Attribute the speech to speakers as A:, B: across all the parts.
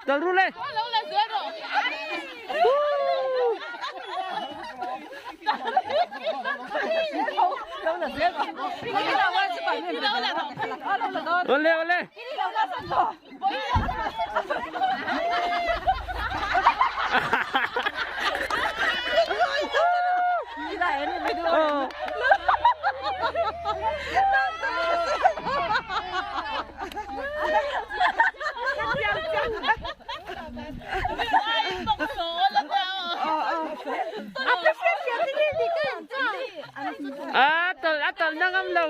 A: Tawlh ru le. Ole ole. Oh. A tawlh a tawlh na ngam lo.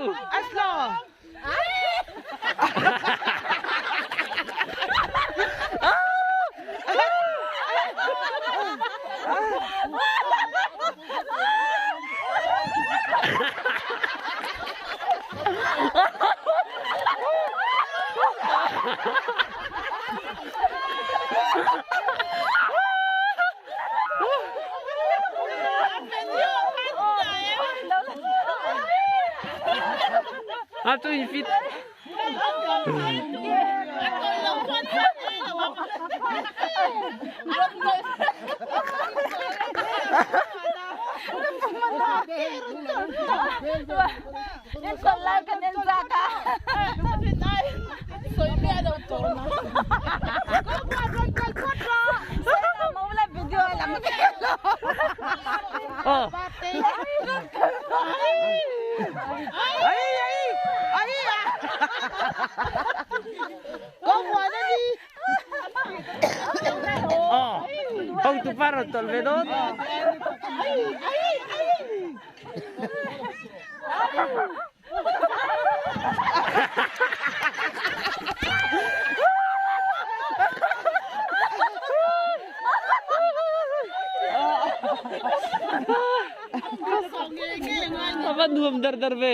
A: A tu in fit. Oh. Oh. Hong tu pa rawn tawlh ve dawn. A va nuam dar dar ve.